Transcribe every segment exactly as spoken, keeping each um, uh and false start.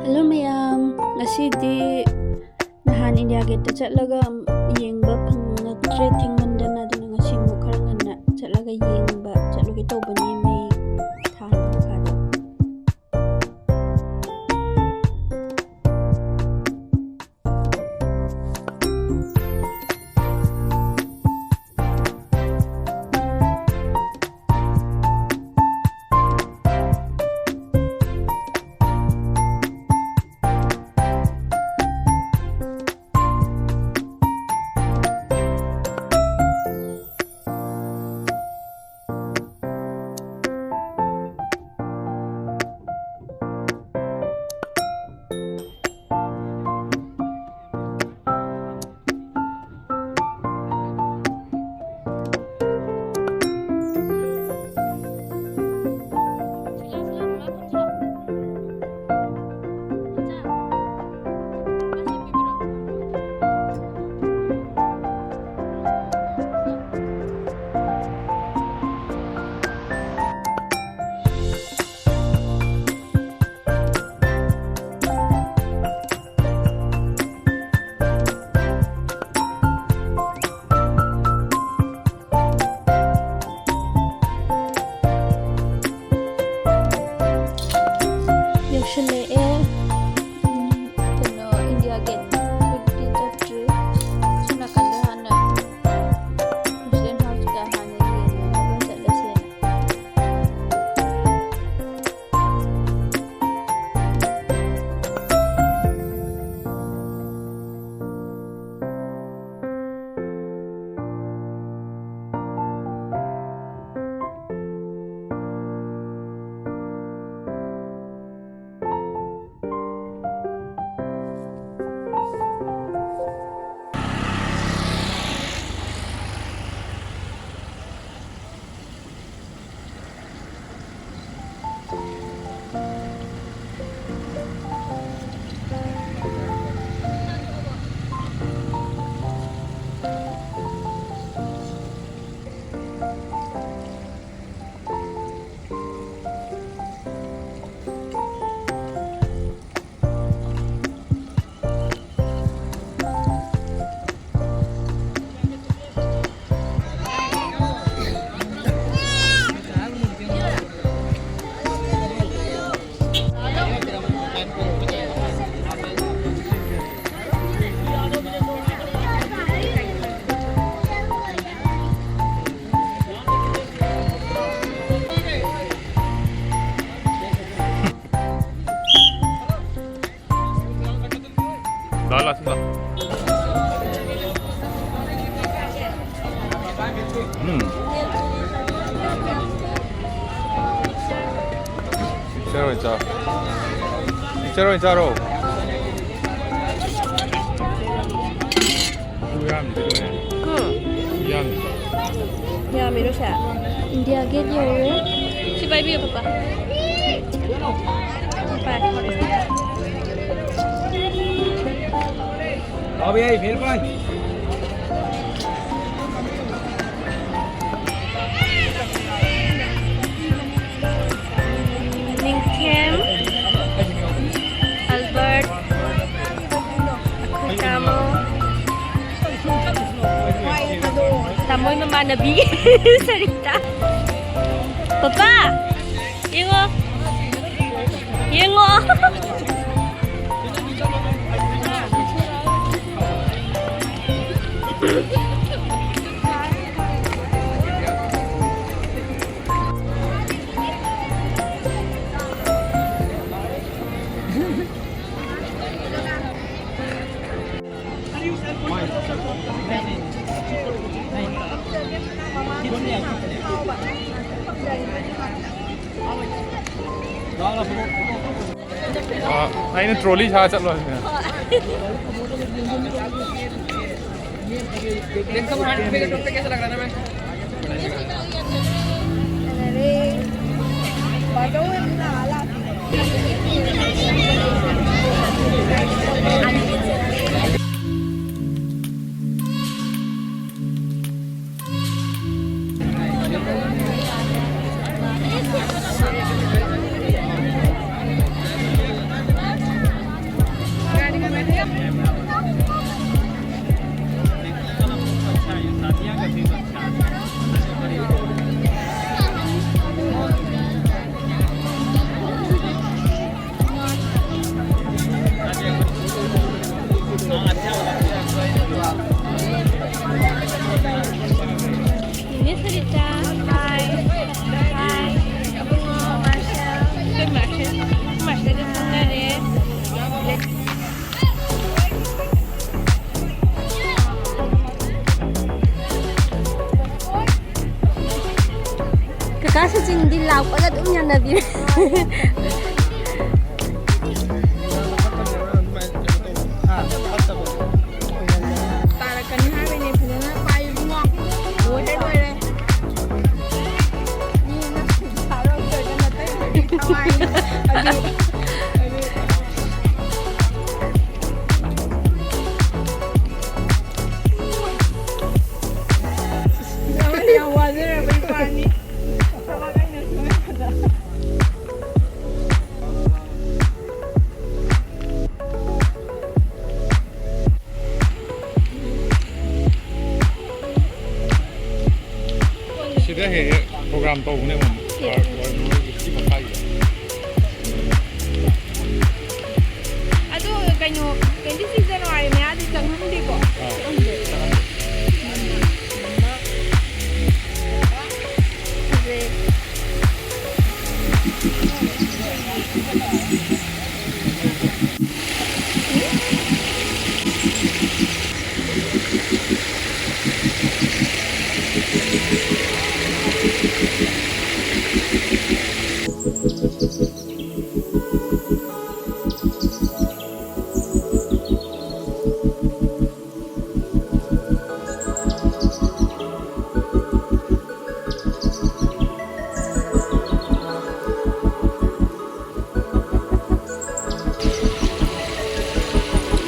Hello ꯃꯌꯥꯝ, ꯉꯁꯤꯗꯤ ꯅꯍꯥꯟ ꯏꯟꯗꯤꯌꯥ ꯒꯦꯠꯇ ꯆꯠꯂꯒ ꯌꯦꯡꯕ ꯐꯪꯉꯛꯇ꯭ꯔꯦ, ꯊꯦꯡꯃꯟꯗꯅ꯫ ꯑꯗꯨꯅ ꯉꯁꯤ ꯑꯃꯨꯛ ꯈꯔ ꯉꯟꯅ ꯆꯠꯂꯒ ꯌꯦꯡꯕ ꯆꯠꯂꯨꯒꯦ ꯇꯧꯕꯅꯦ, ꯃꯩ ꯊꯥꯟꯕ ꯀꯥꯟꯗ꯫ ꯂꯥꯛꯑꯣ, ꯂꯥꯛꯑꯣ, ꯁꯤꯗ ꯂꯥꯛꯑꯣ꯫ ꯎꯝ꯫ ꯃꯤꯛꯆꯔ ꯑꯣꯏꯅ ꯆꯥꯔꯣ꯫ ꯃꯤꯛꯆꯔ ꯑꯣꯏꯅ ꯆꯥꯔꯣ꯫ ꯎꯝ꯫ ꯌꯥꯝꯃꯤꯔꯣ ꯁꯦ? ꯏꯟꯗꯤꯌꯥ ꯒꯦꯠ ꯌꯧꯔꯦ꯫ ꯁꯤ ꯄꯥꯏꯕꯤꯌꯨ, ꯄꯄꯥ꯫ ꯄꯥꯏ꯫ ꯂꯥꯛꯑꯣ ꯌꯥꯏ, ꯐꯦꯔ ꯄꯥꯏ꯫ ꯅꯤꯡꯊꯦꯝ, ꯑꯜꯕꯔꯠ, ꯑꯩꯈꯣꯏ ꯇꯥꯃꯣ, ꯇꯥꯃꯣꯏ ꯃꯃꯥꯟꯅꯕꯤ ꯁꯔꯤꯇꯥ꯫ ꯄꯄꯥ, ꯌꯦꯡꯉꯣ, ꯌꯦꯡꯉꯣ꯫ ꯑ, ꯑꯩꯅ ꯇ꯭ꯔꯣꯂꯤ ꯁꯥ ꯆꯠꯂꯣ ꯍꯥꯏꯕꯅꯦ꯫ ꯅꯦꯅꯦ ꯁꯔꯤꯇꯥ, hi꯫ Hi꯫ ꯑꯕꯨꯡꯉꯣ ꯃꯥꯔꯁꯦꯜ꯫ ꯑꯩꯈꯣꯏ ꯃꯥꯔꯁꯦꯜ, ꯃꯥꯔꯁꯦꯜꯒ ꯈꯪꯅꯔꯦ꯫ ꯀꯥ ꯁꯆꯤꯟꯗꯤ ꯂꯥꯛꯄꯒ ꯑꯗꯨꯝ ꯌꯥꯅꯕꯤꯔꯦ꯫ ꯇꯥꯔꯛꯀꯅꯤ ꯍꯥꯏꯕꯅꯦ, ꯐꯖꯅ ꯄꯥꯏꯌꯨ ꯏꯕꯨꯡꯉꯣ꯫ ꯂꯣꯏꯔꯦ, ꯂꯣꯏꯔꯦ꯫ ꯃꯤ ꯅꯪ ꯊꯥꯔꯛꯇ꯭ꯔꯒ ꯅꯇꯩ ꯃꯗꯤ ꯊꯋꯥꯏꯅꯤ꯫ ꯑꯗꯨ, ꯑꯗꯨ꯫ ꯌꯥꯝ ꯋꯥꯖꯔꯕ ꯏꯄꯥꯅꯤ꯫ ꯊꯕꯛ ꯑꯩꯅ ꯁꯨꯍꯟꯕꯗ꯫ ꯁꯤꯗ ꯍꯦꯛ ꯍꯦꯛ program ꯇꯧꯕꯅꯦ ꯑꯃꯨꯛ꯫ ꯁꯤ ꯃꯈꯥꯒꯤꯗ꯫ ꯑꯗꯣ ꯀꯩꯅꯣ, twenty six January ꯃꯌꯥꯗꯤ ꯆꯪꯍꯟꯗꯦꯀꯣ? ꯑꯥ꯫ ꯆꯪꯍꯟꯗꯦ꯫ ꯐꯖꯩ꯫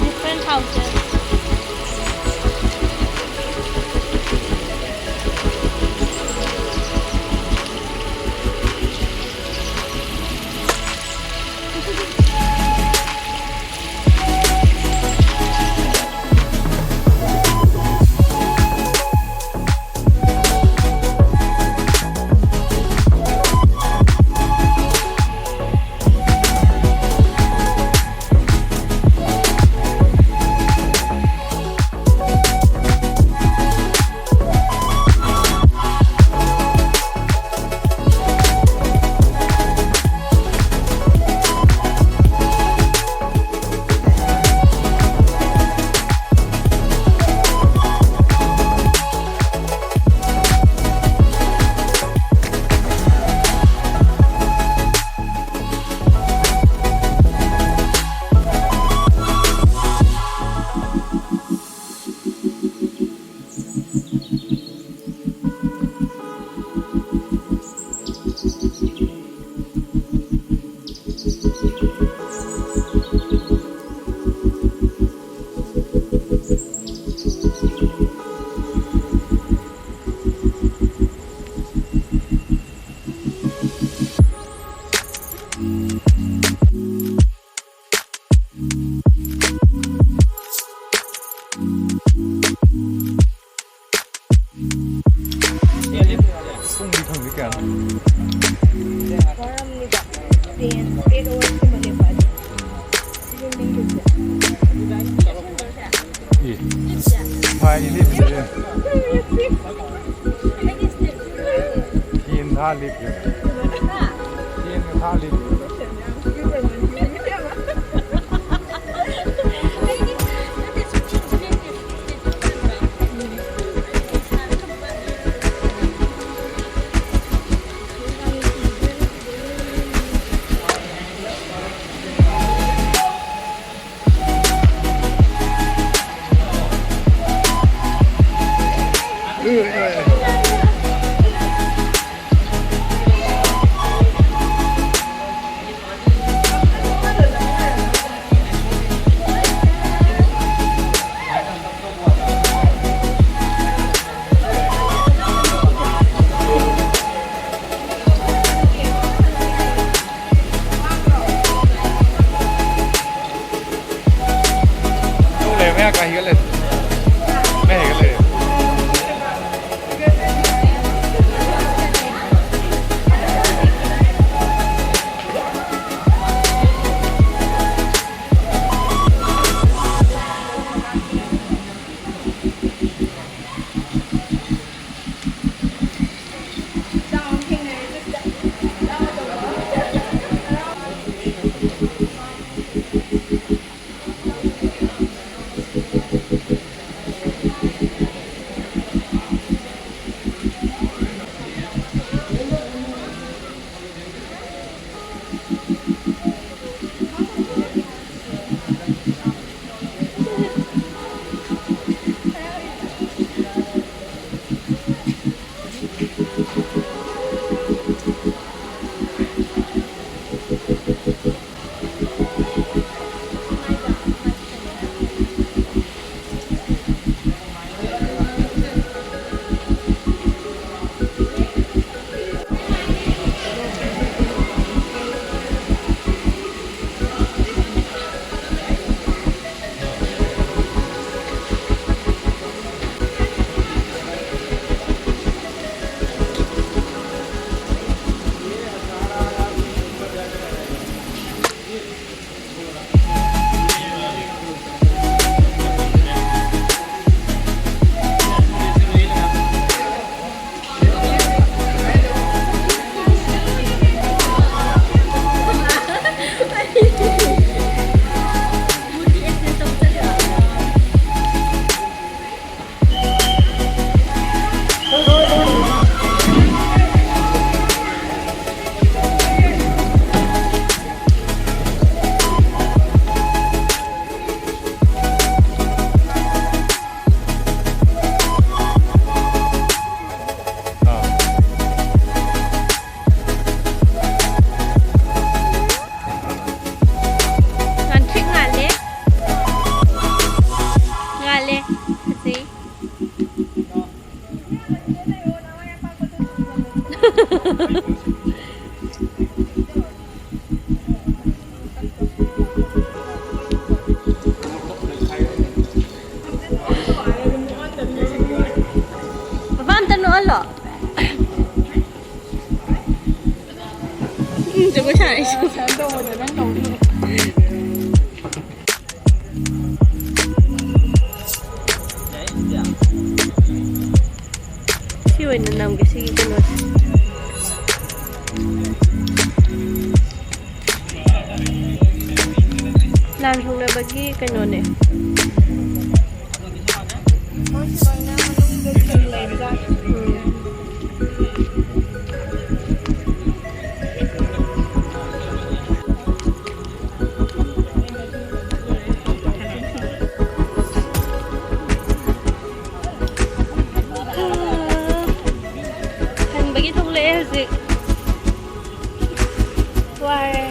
Different houses. ꯑꯦ, ꯐꯥꯏꯟ ꯂꯦꯞꯄꯤꯔꯦ꯫ ꯐꯦꯟ ꯊꯥ ꯂꯦꯞꯄꯤꯔꯦ꯫ ꯐꯦꯟꯒ ꯊꯥ ꯂꯦꯞꯄꯤꯔꯦ꯫ ꯂꯩꯔꯝꯃꯦ, ꯀꯥ ꯍꯤꯒꯠ ꯂꯩꯔꯦ꯫ ꯃꯩ ꯍꯦꯟꯒꯠ ꯂꯩꯔꯦ꯫ ꯃꯄꯥ ꯑꯝꯇ ꯅꯣꯛꯍꯜꯂꯣ꯫ ꯎꯝ, ꯖꯒꯣꯏ ꯁꯥꯔꯛꯏꯁꯦ꯫ ꯁꯤ ꯑꯣꯏꯅ ꯅꯝꯒꯦ, ꯁꯤꯒꯤ ꯀꯩꯅꯣꯁꯦ꯫ ꯂꯥꯟ ꯁꯣꯛꯅꯕꯒꯤ ꯀꯩꯅꯣꯅꯦ꯫ ꯃꯣꯏꯁꯨ ꯂꯣꯏꯅ ꯃꯅꯨꯡꯗ ꯁꯤꯜ ꯂꯩꯕꯖꯥꯠꯅꯤ꯫ ꯎꯝ꯫ ꯍꯟꯕꯒꯤ ꯊꯣꯛꯂꯛꯑꯦ ꯍꯧꯖꯤꯛ꯫ ꯋꯥꯔꯦ꯫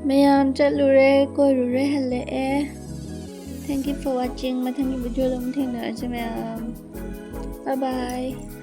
ꯃꯌꯥꯝ ꯆꯠꯂꯨꯔꯦ, ꯀꯣꯏꯔꯨꯔꯦ, ꯍꯜꯂꯛꯑꯦ꯫ Thank you for watching. ꯃꯊꯪꯒꯤ video ꯗ ꯑꯃꯨꯛ ꯊꯦꯡꯅꯔꯁꯦ ꯃꯌꯥꯝ꯫ Bye bye.